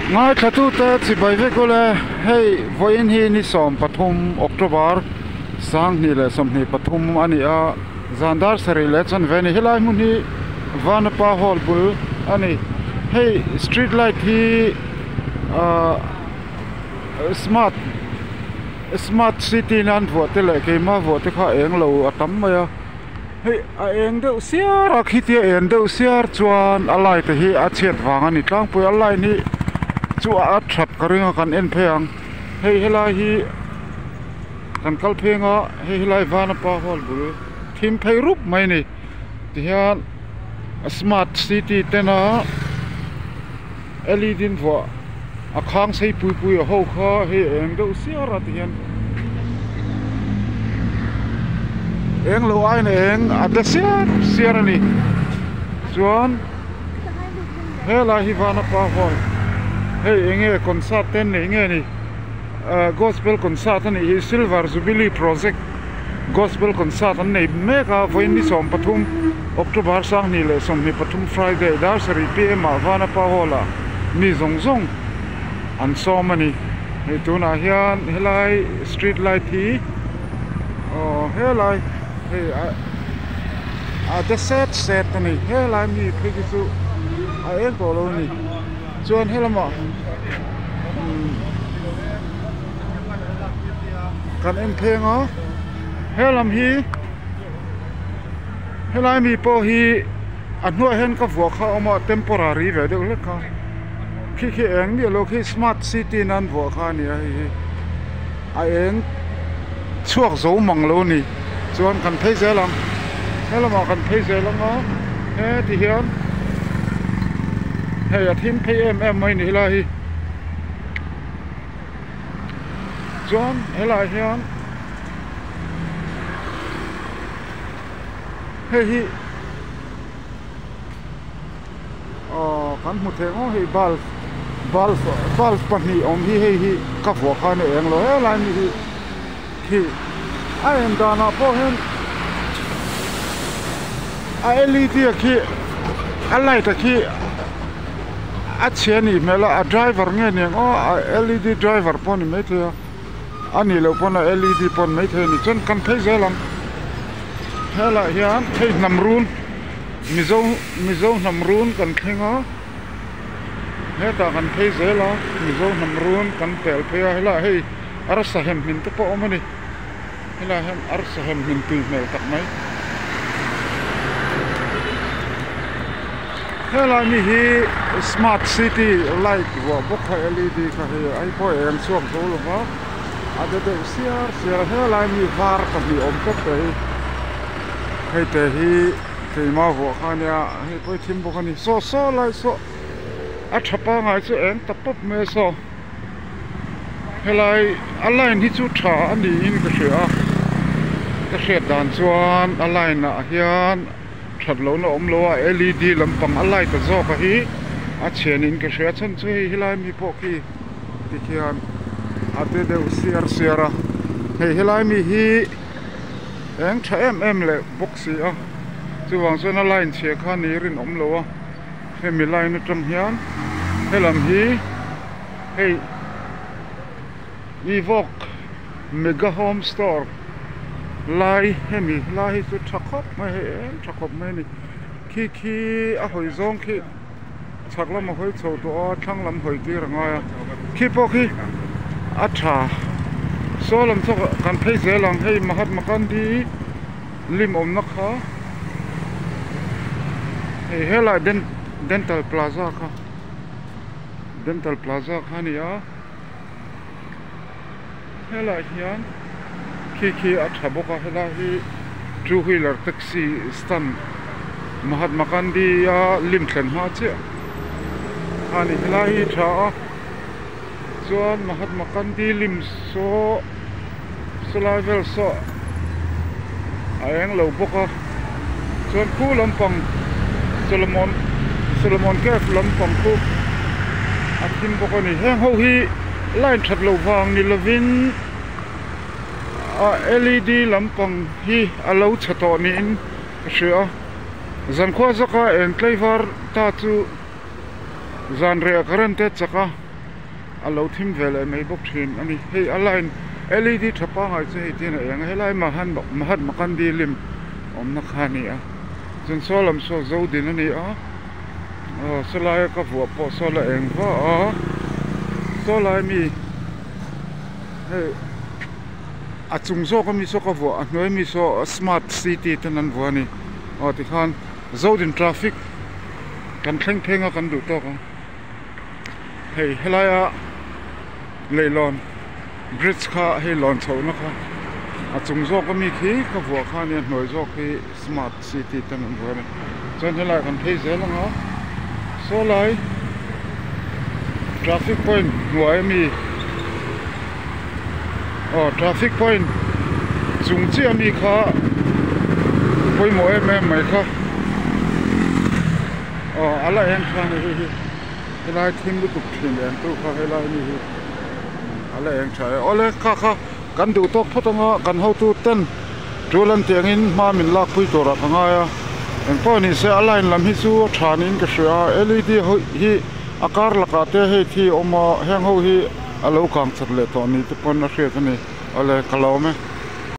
Ngaithlatute chibai vek ule, hei vawiin hi ni 13 October 2023 a ni a, zan dar sarih leh chanve a ni. Helai hmun hi Vanapa Hall bul a ni. Hei street light hi ahh smart smart city nan vuah te leh keimah vuah te kha eng lo a tam mai a. Hei a eng deuh siar a khitia eng deuh siar chuan a light hi a chhiat vang a ni tlangpui a line hi chu a that ka ring a kan en phei ang hei helai hi kan kal pheng a hei helai Vanapa hall bul thim phei rup mai a ni tihian smart city tena led in vuah a khang sei pui pui a ho kha hei a eng deuh siar a tihian eng lo aiin a eng a de siar siar a ni chuan helai hi Vanapa hall hei eng nge concert te an nei nge ni ah gospel concert a nih hi silver jubilee project gospel concert an nei mek a vawiin ni 13 October 2023 Friday dar sarih pm ah Vanapa hall ah mi zawng zawng an sawm a ni hei tunah hian helai street light hi aw helai hei a de set set a ni helai mi phei hi chu a eng tawh lo a ni chuan helamah umm. Kan en pheng a helam hi helai mi pawh hi a hnuaiah hian ka vuah kha a awm a temporary ve deuh hlek kha khi khi eng miah lo khi smart city nan vuah kha a ni a hei hi a eng chhuak zo mang lo a ni chuan kan phei zel ang helamah kan phei zel ang a heti hian hei a thim phei em em mai a ni helai hi. Chuan helaiah hian hei hi aw kan hmu thei ngawt hei bulb bulb bulb pahnih awm hi hei hi ka vuah khan a eng lo helai mi hi khi a en danah pawh hian a led a khi a light a khi. A chhia nih hmel a a driver nge niang aw a led driver pawh a ni maithei a a nih loh pawn a led pawh a ni maithei a ni chuan kan phei zel ang helaiah hian hei hnam run mizo mizo hnam run kan thleng a hetah kan phei zel a mizo hnam run kan pel phei a helaiah hei arsa hem hmin te pawh a awm a ni. Helaiah hian arsa hem hmin tui hmel tak mai. Helai mi hi smart city light vuah bawk kha led kha hei ai pawh eng chhuak zo lo va a de deuh siar siar a helai mi var pahnih awm tawp te hi hei te hi keimah vuah kha ania hei pawh hi thim bawk a ni saw saw lai saw a tha pangai chu eng ta pawp mai a saw. Helai a line hi chu tha a niin ka hria a, ka hriat dan chuan a line ah hian that lohna awm lo a led lampang a light a zawk a hi a chhe niin ka hria a chhan chu hei helai mi pawh khi tikhian a de deuh siar siar a hei helai mi hi eng tha em em leh bawk si a chuvang chuan a line chhia kha ni rinawm lo a. Hemi line atang hian helam hi hei Evoque Mega Home Store lai hemi lai hi chu tha khawp mai hei em tha khawp mai a ni khi khi a hawi zawng khi chhak lam a hawi chho tawh a thlang lam hawi tir a ngai a khi pawh khi a tha saw lam chu kan phei zel ang hei Mahatma Gandhi lim awmna kha hei helai dental plaza kha dental plaza kha a ni a helaiah hian khi khi a tha bawk a helai hi two wheeler taxi stand Mahatma Gandhi a lim thlen hma chiah a ni helai hi tha a chuan Mahatma Gandhi lim saw sawlai vel saw a eng lo bawk a chuan khu lampang Solomon Solomon cave lampang khu a thim bawk a ni heng ho hi line that loh vang ni lovin a led lampang hi a lo chhe tawh niin ka hria a zankhua zawka eng tlaivar ta chu zan reh a current te a chak a. a lo thim ve leh mai bawk thin a ni. Hei a line led tha pangai chu hei tin a eng a helai Mahatma Gandhi lim awmna kha a ni a chuan saw lam saw zo din a ni a aw saw laia ka vuah pawh saw la eng va a saw lai mi hei a chung zawk ami saw ka vuah a hnuai mi saw smart city ten an vuah a ni aw tikhan Zodin traffic kan thleng pheng a kan duh tawk ang hei helaia leihlawn bridge kha hei lawn chhohna kha a chung zawk ami khi ka vuah kha ania hnuai zawk hi smart city ten an vuah a ni chuan helaiah kan phei zel ang a saw lai traffic point hnuai ami aw traffic point chung chiah ami kha pawimawh em em mai kha aw a la eng kha a ni hei hi helai thim lutuk thin eng tu kha helai ami hi a la eng tha e awle kha kha kan duh tawk phawt anga kan hotu ten tul an tih angin hma min lak pui turah ka ngai a engpawh ni se a line lam hi chu a tha niin ka hria a led hi a kar lakah te hei thi a awm a heng ho hi. A lo kang chat leh tawh ni te pawn a hriat a ni. Awle, ka lawm e.